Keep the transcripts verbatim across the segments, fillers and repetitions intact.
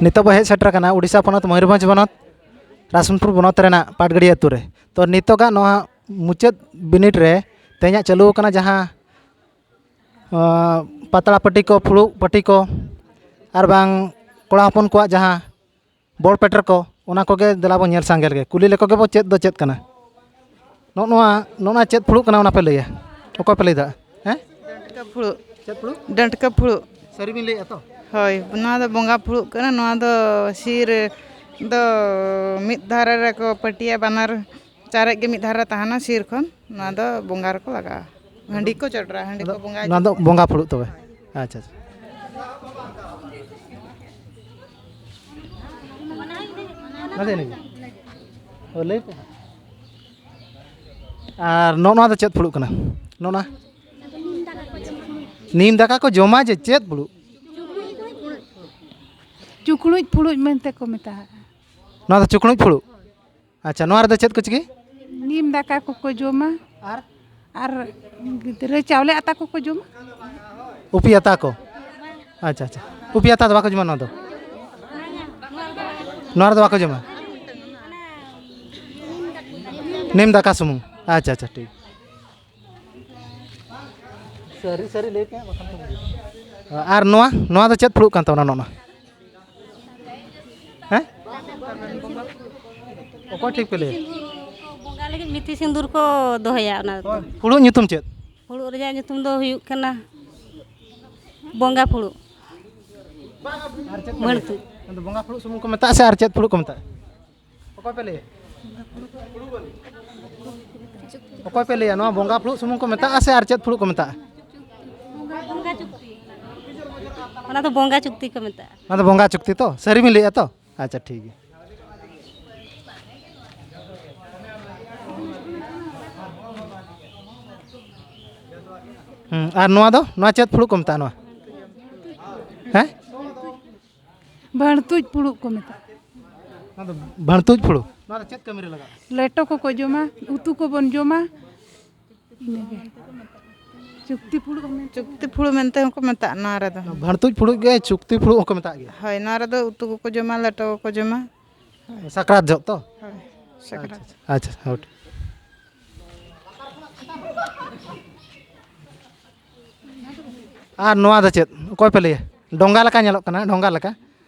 ᱱᱤᱛᱚᱜ ᱵᱚ ᱦᱮᱡ ᱥᱮᱴᱮᱨ ᱟᱠᱟᱱᱟ ᱩᱰᱤᱥᱟ ᱯᱚᱱᱚᱛ, ᱢᱚᱭᱩᱨᱵᱷᱚᱸᱡᱽ ᱯᱚᱱᱚᱛ, ᱨᱟᱥᱱᱯᱩᱨ ᱵᱚᱱᱚᱛ ᱨᱮᱱᱟᱜ ᱯᱟᱴᱜᱟᱹᱲᱤᱭᱟᱹ ᱟᱹᱛᱩ ᱨᱮ᱾ ᱛᱚ, ᱱᱤᱛᱚᱜᱟᱜ ᱱᱚᱣᱟ ᱢᱩᱪᱟᱹᱫ ᱵᱤᱱᱤᱰ ᱨᱮ ᱛᱮᱦᱮᱧᱟᱜ ᱪᱟᱹᱞᱩ ᱟᱠᱟᱱᱟ ᱡᱟᱦᱟᱸ, ᱟᱸ, ᱯᱟᱛᱲᱟ ᱯᱟᱹᱴᱤ ᱠᱚ, ᱯᱷᱩᱲᱩᱜ ᱯᱟᱹᱴᱤ ᱠᱚ, ᱟᱨ ᱵᱟᱝ ᱠᱚᱲᱟ ᱦᱚᱯᱚᱱ ᱠᱚᱣᱟᱜ ᱡᱟᱦᱟᱸ ᱵᱚᱞ ᱯᱮᱴᱮᱨ ᱠᱚ, ᱚᱱᱟ ᱠᱚᱜᱮ ᱫᱮᱞᱟ ᱵᱚᱱ ᱧᱮᱞ ᱥᱟᱸᱜᱮ ᱞᱮᱜᱮ᱾ ᱠᱩᱞᱤ ᱞᱮᱠᱚ ᱜᱮᱵᱚ ᱪᱮᱫ ᱫᱚ ᱪᱮᱫ ᱠᱟᱱᱟ᱾ ᱱᱚᱜᱼᱚ ᱱᱚᱣᱟ, ᱱᱚᱜᱼᱚ ᱱᱚᱣᱟ ᱪᱮᱫ ᱯᱷᱩᱲᱩᱜ ᱠᱟᱱᱟ, ᱚᱱᱟ ᱯᱮ ᱞᱟᱹᱭᱟ? ᱚᱠᱚᱭ ᱯᱮ ᱞᱟᱹᱭ ᱫᱟ? ᱦᱮᱸ? ᱰᱟᱹᱴᱠᱟᱹ ᱯᱷᱩᱲᱩᱜ᱾ ᱪᱮᱫ ᱯᱷᱩᱲᱩᱜ? ᱰᱟᱹᱴᱠᱟᱹ ᱯᱷᱩᱲᱩᱜ᱾ ᱥᱟᱹᱨᱤ ᱵᱤᱱ ᱞᱟᱹᱭᱮᱫᱼᱟ ᱛᱚ? ᱦᱳᱭ, ᱱᱚᱣᱟ ᱫᱚ ᱵᱚᱸᱜᱟ ᱯᱷᱩᱲᱩᱜ ᱠᱟᱱᱟ᱾ ᱱᱚᱣᱟ ᱫᱚ ᱥᱤᱨ ᱫᱚ ᱢᱤᱫ ᱫᱷᱟᱨᱮ ᱨᱮᱠᱚ ᱯᱟᱹᱴᱤᱭᱟ, ᱵᱟᱱᱟᱨ ᱪᱟᱨᱮᱡ ᱜᱮ ᱢᱤᱫ ᱫᱷᱟᱨᱮ ᱨᱮ ᱛᱟᱦᱮᱱᱟ ᱥᱤᱨ ᱠᱷᱚᱱ᱾ ᱱᱚᱣᱟ ᱫᱚ ᱵᱚᱸᱜᱟ ᱨᱮᱠᱚ ᱞᱟᱜᱟᱜᱼᱟ᱾ ᱦᱟᱺᱰᱤ ᱠᱚ ᱪᱚᱰᱚᱨᱟ, ᱦᱟᱺᱰᱤ ᱠᱚ ᱵᱚᱸᱜᱟ᱾ ᱱᱚᱣᱟ ᱫᱚ ᱵᱚᱸᱜᱟ ᱯᱷᱩᱲᱩᱜ ᱛᱚᱵᱮ? ᱟᱪᱪᱷᱟ, ᱟᱪᱪᱷᱟ᱾ ᱚᱱᱟ ᱫᱚ ᱤᱱᱟᱹᱜᱮ᱾ ᱚ, ᱞᱟᱹᱭ ᱯᱮ ᱦᱟᱸᱜ᱾ ᱟᱨ ᱱᱚᱜᱼᱚ ᱱᱚᱣᱟ ᱫᱚ ᱪᱮᱫ ᱯᱷᱩᱲᱩᱜ ᱠᱟᱱᱟ? ᱱᱚᱜᱼᱚ ᱱᱚᱣᱟ? ᱱᱤᱢ ᱫᱟᱠᱟ ᱠᱚ ᱡᱚᱢᱟ ᱡᱮ ᱪᱮᱫ ᱯᱷᱩᱲᱩᱜ? ᱪᱩᱠᱲᱩᱡ ᱯᱷᱩᱲᱩᱡ ᱢᱮᱱᱛᱮ ᱠᱚ ᱢᱮᱛᱟᱜᱼᱟ᱾ ᱱᱚᱣᱟ ᱫᱚ ᱪᱩᱠᱲᱩᱡ ᱯᱷᱩᱲᱩᱜ? ᱟᱪᱪᱷᱟ, ᱱᱚᱣᱟ ᱨᱮᱫᱚ ᱪᱮᱫ ᱠᱚ ᱪᱤᱠᱟᱹᱭᱟ? ᱱᱤᱢ ᱫᱟᱠᱟ ᱠᱚᱠᱚ ᱡᱚᱢᱟ᱾ ᱟᱨ? ᱟᱨ ᱜᱤᱫᱽᱨᱟᱹ ᱪᱟᱣᱞᱮ ᱟᱛᱟ ᱠᱚᱠᱚ ᱡᱚᱢᱟ᱾ ᱩᱯᱤ ᱟᱛᱟ ᱠᱚ? ᱟᱪᱪᱷᱟ, ᱟᱪᱪᱷᱟ᱾ ᱩᱯᱤ ᱟᱛᱟ ᱫᱚ ᱵᱟᱠᱚ ᱡᱚᱢᱟ ᱱᱚᱣᱟ ᱫᱚ? ᱱᱚᱣᱟ ᱨᱮᱫᱚ ᱵᱟᱠᱚ ᱡᱚᱢᱟ? ᱱᱤᱢ ᱫᱟᱠᱟ ᱥᱩᱢᱩᱝ? ᱟᱪᱪᱷᱟ, ᱟᱪᱪᱷᱟ, ᱴᱷᱤᱠ᱾ ᱥᱟᱹᱨᱤ ᱥᱟᱹᱨᱤ ᱞᱟᱹᱭ ᱯᱮ, ᱵᱟᱠᱷᱟᱱ ᱠᱚ ᱵᱩᱡᱷᱟᱹᱣᱟ᱾ ᱟᱨ ᱱᱚᱣᱟ, ᱱᱚᱣᱟ ᱫᱚ ᱪᱮᱫ ᱯᱷᱩᱲᱩᱜ ᱠᱟᱱ ᱛᱟᱵᱚᱱᱟ ᱱᱚᱜᱼᱚ ᱱᱚᱣᱟ? ᱦᱮᱸ? ᱚᱠᱚᱭ ᱴᱷᱤᱠ ᱯᱮ ᱞᱟᱹᱭᱟ? ᱵᱚᱸᱜᱟ ᱞᱟᱹᱜᱤᱫ ᱢᱤᱛᱷᱤ ᱥᱤᱸᱫᱩᱨ ᱠᱚ ᱫᱚᱦᱚᱭᱟ ᱚᱱᱟ ᱫᱚ᱾ ᱦᱳᱭ, ᱯᱷᱩᱲᱩᱜ ᱧᱩᱛᱩᱢ ᱪᱮᱫ? ᱯᱷᱩᱲᱩᱜ ᱨᱮᱭᱟᱜ ᱧᱩᱛᱩᱢ ᱫᱚ ᱦᱩᱭᱩᱜ ᱠᱟᱱᱟ ᱵᱚᱸᱜᱟ ᱯᱷᱩᱲᱩᱜ᱾ ᱟᱨ ᱪᱮᱫ ᱯᱮ ᱞᱟᱹᱭᱟ? ᱢᱟᱹᱲᱛᱩ᱾ ᱚᱱᱟ ᱫᱚ ᱵᱚᱸᱜᱟ ᱯᱷᱩᱲᱩᱜ ᱥᱩᱢᱩᱝ ᱠᱚ ᱢᱮᱛᱟᱜᱼᱟ ᱥᱮ ᱟᱨ ᱪᱮᱫ ᱯᱷᱩᱲᱩᱜ ᱠᱚ ᱢᱮᱛᱟᱜᱼᱟ? ᱚᱠᱚᱭ ᱯᱮ ᱞᱟᱹᱭᱟ? ᱚᱠᱚᱭ ᱯᱮ ᱞᱟᱹᱭᱟ? ᱱᱚᱣᱟ ᱵᱚᱸᱜᱟ ᱯᱷᱩᱲᱩᱜ ᱥᱩᱢᱩᱝ ᱠᱚ ᱢᱮᱛᱟᱜᱼᱟ ᱥᱮ ᱟᱨ ᱪᱮᱫ ᱯᱷᱩᱲᱩᱜ ᱠᱚ ᱢᱮᱛᱟᱜᱼᱟ? ᱵᱚᱸᱜᱟ ᱪᱩᱠᱛᱤ᱾ ᱚᱱᱟ ᱫᱚ ᱵᱚᱸᱜᱟ ᱪᱩᱠᱛᱤ ᱠᱚ ᱢᱮᱛᱟᱜᱼᱟ᱾ ᱚᱱᱟ ᱫᱚ ᱵᱚᱸᱜᱟ ᱪᱩᱠᱛᱤ ᱛᱚ? ᱥᱟᱹᱨᱤ ᱵᱤᱱ ᱞᱟᱹᱭᱮᱫᱼᱟ ᱛᱚ? ᱟᱪᱪᱷᱟ, ᱴᱷᱤᱠ ᱜᱮᱭᱟ᱾ ᱦᱩᱸ, ᱟᱨ ᱱᱚᱣᱟ ᱫᱚ? ᱱᱚᱣᱟ ᱪᱮᱫ ᱯᱷᱩᱲᱩᱜ ᱠᱚ ᱢᱮᱛᱟᱜᱼᱟ ᱱᱚᱣᱟ? ᱦᱮᱸ? ᱵᱷᱟᱹᱲᱛᱩᱡ ᱯᱷᱩᱲᱩᱜ ᱠᱚ ᱢᱮᱛᱟᱜᱼᱟ᱾ ᱱᱚᱣᱟ ᱫᱚ ᱵᱷᱟᱹᱲᱛᱩᱡ ᱯᱷᱩᱲᱩᱜ? ᱱᱚᱣᱟ ᱫᱚ ᱪᱮᱫ ᱠᱟᱹᱢᱤ ᱨᱮ ᱞᱟᱜᱟᱜᱼᱟ? ᱞᱮᱴᱚ ᱠᱚᱠᱚ ᱡᱚᱢᱟ, ᱩᱛᱩ ᱠᱚᱵᱚᱱ ᱡᱚᱢᱟ, ᱤᱱᱟᱹᱜᱮ᱾ ᱪᱩᱠᱛᱤ ᱯᱷᱩᱲᱩᱜ ᱦᱚᱸ ᱢᱮᱱᱛᱮ᱾ ᱪᱩᱠᱛᱤ ᱯᱷᱩᱲᱩᱜ ᱢᱮᱱᱛᱮ ᱦᱚᱸᱠᱚ ᱢᱮᱛᱟᱜᱼᱟ ᱱᱚᱣᱟ ᱨᱮᱫᱚ᱾ ᱵᱷᱟᱲᱛᱩᱡ ᱯᱷᱩᱲᱩᱜ ᱜᱮ ᱪᱩᱠᱛᱤ ᱯᱷᱩᱲᱩᱜ ᱦᱚᱸᱠᱚ ᱢᱮᱛᱟᱜ ᱜᱮᱭᱟ᱾ ᱦᱳᱭ, ᱱᱚᱣᱟ ᱨᱮᱫᱚ ᱩᱛᱩ ᱠᱚᱠᱚ ᱡᱚᱢᱟ, ᱞᱮᱴᱚ ᱠᱚᱠᱚ ᱡᱚᱢᱟ᱾ ᱥᱟᱠᱨᱟᱛ ᱡᱚᱦᱚᱜ ᱛᱚ? ᱦᱳᱭ, ᱥᱟᱠᱨᱟᱛ᱾ ᱟᱪᱪᱷᱟ, ᱟᱪᱪᱷᱟ, ᱦᱳᱭ᱾ ᱟᱨ ᱱᱚᱣᱟ ᱫᱚ ᱪᱮᱫ? ᱚᱠᱚᱭ ᱯᱮ ᱞᱟᱹᱭᱟ? ᱰᱚᱸᱜᱟ ᱞᱮᱠᱟ ᱧᱮᱞᱚᱜ ᱠᱟᱱᱟ, ᱰᱷᱚᱸᱜᱟ ᱞᱮᱠᱟ᱾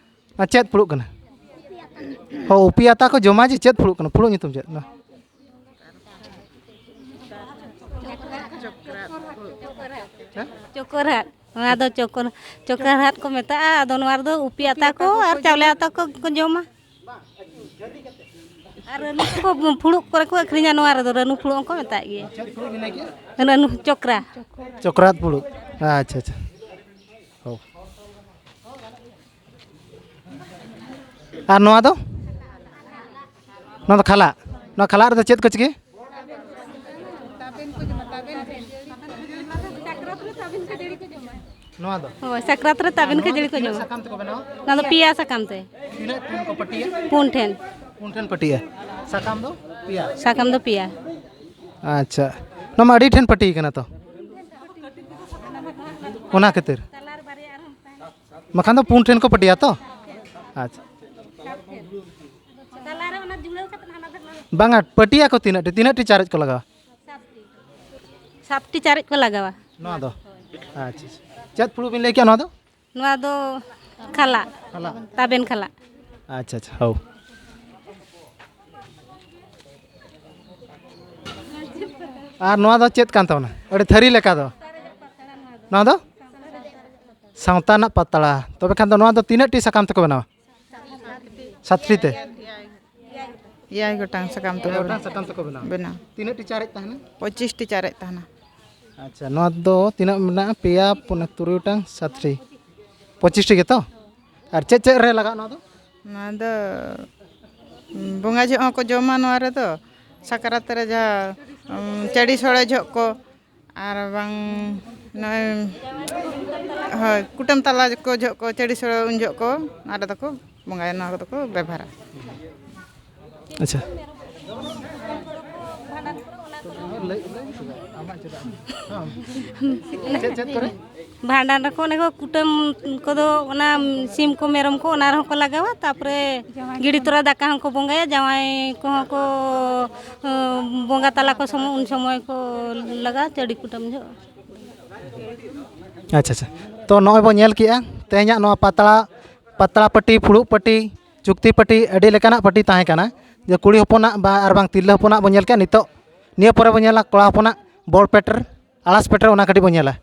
ᱟᱨ ᱪᱮᱫ ᱯᱷᱩᱲᱩᱜ ᱠᱟᱱᱟ? ᱦᱚᱸ, ᱩᱯᱤ ᱟᱛᱟ ᱠᱚ ᱡᱚᱢᱟ ᱡᱮ, ᱪᱮᱫ ᱯᱷᱩᱲᱩᱜ ᱠᱟᱱᱟ? ᱯᱷᱩᱲᱩᱜ ᱧᱩᱛᱩᱢ ᱪᱮᱫ? ᱱᱚᱣᱟ᱾ ᱦᱮᱸ? ᱪᱚᱠᱚᱨ ᱦᱟᱴ᱾ ᱱᱚᱣᱟ ᱫᱚ ᱪᱚᱠᱚᱨ, ᱪᱚᱠᱚᱨ ᱦᱟᱴ ᱠᱚ ᱢᱮᱛᱟᱜᱼᱟ᱾ ᱟᱫᱚ ᱱᱚᱣᱟ ᱨᱮᱫᱚ ᱩᱯᱤ ᱟᱛᱟ ᱠᱚ ᱟᱨ ᱪᱟᱣᱞᱮ ᱟᱛᱟ ᱠᱚ ᱠᱚ ᱡᱚᱢᱟ᱾ ᱟᱨ ᱨᱟᱹᱱᱩ ᱠᱚ ᱯᱷᱩᱲᱩᱜ ᱠᱚᱨᱮ ᱠᱚ ᱟᱹᱠᱷᱨᱤᱧᱟ, ᱱᱚᱣᱟ ᱨᱮᱫᱚ ᱨᱟᱹᱱᱩ ᱯᱷᱩᱲᱩᱜ ᱦᱚᱸᱠᱚ ᱢᱮᱛᱟᱜ ᱜᱮᱭᱟ᱾ ᱪᱮᱫ ᱯᱷᱩᱲᱩᱜ ᱵᱤᱱ ᱞᱟᱹᱭ ᱠᱮᱜᱼᱟ? ᱨᱟᱹᱱᱩ ᱪᱚᱠᱨᱟ᱾ ᱪᱚᱠᱨᱟᱛ ᱯᱷᱩᱲᱩᱜ᱾ ᱟᱪᱪᱷᱟ, ᱟᱪᱪᱷᱟ᱾ ᱦᱳ᱾ ᱟᱨ ᱱᱚᱣᱟ ᱫᱚ? ᱱᱚᱣᱟ ᱫᱚ ᱠᱷᱟᱞᱟᱜ᱾ ᱱᱚᱣᱟ ᱠᱷᱟᱞᱟᱜ ᱨᱮᱫᱚ ᱪᱮᱫ ᱠᱚ ᱪᱤᱠᱟᱹᱭᱟ? ᱱᱚᱣᱟ ᱫᱚ? ᱦᱳᱭ, ᱥᱟᱠᱨᱟᱛ ᱨᱮ ᱛᱟᱵᱮᱱ ᱠᱷᱟᱹᱡᱟᱹᱲᱤ ᱠᱚ ᱛᱤᱱᱟᱹᱜ ᱡᱚᱢᱟ᱾ ᱥᱟᱠᱟᱢ ᱛᱮᱠᱚ ᱵᱮᱱᱟᱣᱟ? ᱚᱱᱟ ᱫᱚ ᱯᱮᱭᱟ ᱥᱟᱠᱟᱢ ᱛᱮ᱾ ᱛᱤᱱᱟᱹᱜ ᱴᱷᱮᱱ ᱠᱚ ᱯᱟᱹᱴᱤᱭᱟ? ᱯᱩᱱ ᱴᱷᱮᱱ᱾ ᱯᱩᱱ ᱴᱷᱮᱱ ᱯᱟᱹᱴᱤᱭᱟ᱾ ᱥᱟᱠᱟᱢ ᱫᱚ? ᱯᱮᱭᱟ᱾ ᱥᱟᱠᱟᱢ ᱫᱚ ᱯᱮᱭᱟ᱾ ᱟᱪᱪᱷᱟ, ᱱᱚᱣᱟ ᱢᱟ ᱟᱹᱰᱤ ᱴᱷᱮᱱ ᱯᱟᱹᱴᱤ ᱠᱟᱱᱟ ᱛᱚ, ᱚᱱᱟ ᱠᱷᱟᱹᱛᱤᱨ᱾ ᱵᱟᱠᱷᱟᱱ ᱫᱚ ᱯᱩᱱ ᱴᱷᱮᱱ ᱠᱚ ᱯᱟᱹᱴᱤᱭᱟ ᱛᱚ? ᱟᱪᱪᱷᱟ᱾ ᱵᱟᱝᱟ, ᱯᱟᱹᱴᱤᱭᱟ ᱠᱚ ᱛᱤᱱᱟᱹᱜ ᱴᱤ, ᱛᱤᱱᱟᱹᱜ ᱴᱤ ᱪᱟᱨᱮᱡ ᱠᱚ ᱞᱟᱜᱟᱣᱟ? ᱥᱟᱛᱴᱤ ᱪᱟᱨᱮᱡ ᱠᱚ ᱞᱟᱜᱟᱣᱟ᱾ ᱱᱚᱣᱟ ᱫᱚ? ᱟᱪᱪᱷᱟ, ᱟᱪᱪᱷᱟ᱾ ᱪᱮᱫ ᱯᱷᱩᱲᱩᱜ ᱵᱤᱱ ᱞᱟᱹᱭ ᱠᱮᱜᱼᱟ ᱱᱚᱣᱟ ᱫᱚ? ᱱᱚᱣᱟ ᱫᱚ ᱠᱷᱟᱞᱟᱜ᱾ ᱠᱷᱟᱞᱟᱜ᱾ ᱛᱟᱵᱮᱱ ᱠᱷᱟᱞᱟᱜ᱾ ᱟᱪᱪᱷᱟ, ᱟᱪᱪᱷᱟ, ᱦᱳ᱾ ᱟᱨ ᱱᱚᱣᱟ ᱫᱚ ᱪᱮᱫ ᱠᱟᱱ ᱛᱟᱵᱚᱱᱟ? ᱟᱹᱰᱤ ᱛᱷᱟᱹᱨᱤ ᱞᱮᱠᱟ ᱫᱚ᱾ ᱱᱚᱣᱟ ᱫᱚ? ᱥᱟᱶᱛᱟ ᱨᱮᱱᱟᱜ ᱯᱟᱛᱲᱟ᱾ ᱛᱚᱵᱮ ᱠᱷᱟᱱ ᱫᱚ ᱱᱚᱣᱟ ᱫᱚ ᱛᱤᱱᱟᱹᱜ ᱴᱤ ᱥᱟᱠᱟᱢ ᱛᱮᱠᱚ ᱵᱮᱱᱟᱣᱟ? ᱥᱟᱛᱴᱤ ᱛᱮ? ᱮᱭᱟᱭ ᱜᱚᱴᱟᱝ ᱥᱟᱠᱟᱢ ᱛᱮᱠᱚ ᱮᱭᱟᱭ ᱜᱚᱴᱟᱝ ᱥᱟᱠᱟᱢ ᱛᱮᱠᱚ ᱵᱮᱱᱟᱣᱟ᱾ ᱵᱮᱱᱟᱣ᱾ ᱛᱤᱱᱟᱹᱜ ᱴᱤ ᱪᱟᱨᱮᱡ ᱛᱟᱦᱮᱱᱟ? ᱯᱚᱸᱪᱤᱥ ᱴᱤ ᱪᱟᱨᱮᱡ ᱛᱟᱦᱮᱱᱟ᱾ ᱟᱪᱪᱷᱟ, ᱱᱚᱣᱟ ᱫᱚ ᱛᱤᱱᱟᱹᱜ ᱢᱮᱱᱟᱜᱼᱟ? ᱯᱮᱭᱟ, ᱯᱩᱱ, ᱛᱩᱨᱩᱭ ᱜᱚᱴᱟᱝ, ᱥᱟᱛᱴᱤ᱾ ᱯᱚᱸᱪᱤᱥ ᱴᱤ ᱜᱮᱛᱚ? ᱟᱨ ᱪᱮᱫ ᱪᱮᱫ ᱨᱮ ᱞᱟᱜᱟᱜ ᱱᱚᱣᱟ ᱫᱚ? ᱱᱚᱣᱟ ᱫᱚ ᱵᱚᱸᱜᱟ ᱡᱚᱦᱚᱜ ᱦᱚᱸᱠᱚ ᱡᱚᱢᱟ ᱱᱚᱣᱟ ᱨᱮᱫᱚ᱾ ᱥᱟᱠᱨᱟᱛ ᱨᱮ ᱡᱟᱦᱟᱸ, ᱩᱢ, ᱪᱟᱹᱰᱤ ᱥᱚᱲᱮ ᱡᱚᱦᱚᱜ ᱠᱚ, ᱟᱨ ᱵᱟᱝ ᱱᱚᱜᱼᱚᱭ, ᱦᱳᱭ, ᱠᱩᱴᱟᱹᱢ ᱛᱟᱞᱟ ᱠᱚ ᱡᱚᱦᱚᱜ ᱠᱚ, ᱪᱟᱹᱰᱤ ᱥᱚᱲᱮ ᱩᱱ ᱡᱚᱦᱚᱜ ᱠᱚ, ᱱᱚᱣᱟ ᱨᱮᱫᱚ ᱠᱚ ᱵᱚᱸᱜᱟᱭᱟ, ᱱᱚᱣᱟ ᱠᱚᱫᱚ ᱠᱚ ᱵᱮᱵᱷᱟᱨᱟ᱾ ᱟᱪᱪᱷᱟ᱾ ᱪᱮᱫ ᱪᱮᱫ ᱠᱚᱨᱮ? ᱵᱷᱟᱸᱰᱟᱱ ᱨᱮᱠᱚ ᱚᱱᱮ ᱠᱚ ᱠᱩᱴᱟᱹᱢ ᱠᱚᱫᱚ, ᱚᱱᱟ ᱥᱤᱢ ᱠᱚ ᱢᱮᱨᱚᱢ ᱠᱚ ᱚᱱᱟ ᱨᱮᱦᱚᱸ ᱠᱚ ᱞᱟᱜᱟᱣᱟ᱾ ᱛᱟᱯᱚᱨᱮ ᱜᱤᱰᱤ ᱛᱚᱨᱟ ᱫᱟᱠᱟ ᱦᱚᱸᱠᱚ ᱵᱚᱸᱜᱟᱭᱟ, ᱡᱟᱶᱟᱭ ᱠᱚᱦᱚᱸ ᱠᱚ ᱵᱚᱸᱜᱟ ᱛᱟᱞᱟ ᱠᱚ ᱥᱚᱢᱚᱭ, ᱩᱱ ᱥᱚᱢᱚᱭ ᱠᱚ ᱞᱟᱜᱟᱣᱟ ᱪᱟᱹᱰᱤ ᱠᱩᱴᱟᱹᱢ ᱡᱚᱦᱚᱜ᱾ ᱟᱪᱪᱷᱟ, ᱟᱪᱪᱷᱟ᱾ ᱛᱚ, ᱱᱚᱜᱼᱚᱭ ᱵᱚᱱ ᱧᱮᱞ ᱠᱮᱜᱼᱟ ᱛᱮᱦᱮᱧᱟᱜ ᱱᱚᱣᱟ ᱯᱟᱛᱲᱟ, ᱯᱟᱛᱲᱟ ᱯᱟᱹᱴᱤ, ᱯᱷᱩᱲᱩᱜ ᱯᱟᱹᱴᱤ, ᱪᱩᱠᱛᱤ ᱯᱟᱹᱴᱤ, ᱟᱹᱰᱤ ᱞᱮᱠᱟᱱᱟᱜ ᱯᱟᱹᱴᱤ ᱛᱟᱦᱮᱸ ᱠᱟᱱᱟ, ᱡᱮ ᱠᱩᱲᱤ ᱦᱚᱯᱚᱱᱟᱜ ᱵᱟ ᱟᱨ ᱵᱟᱝ ᱛᱤᱨᱞᱟᱹ ᱦᱚᱯᱚᱱᱟᱜ ᱵᱚᱱ ᱧᱮᱞ ᱠᱮᱜᱼᱟ᱾ ᱱᱤᱛᱚᱜ ᱱᱤᱭᱟᱹ ᱯᱚᱨᱮ ᱵᱚᱱ ᱧᱮᱞᱟ ᱠᱚᱲᱟ ᱦᱚᱯᱚᱱᱟᱜ ᱵᱚᱞ ᱯᱮᱴᱮᱨ, ᱟᱲᱟᱥ ᱯᱮᱴᱮᱨ, ᱚᱱᱟ ᱠᱟᱹᱴᱤᱡ ᱵᱚᱱ ᱧᱮᱞᱟ᱾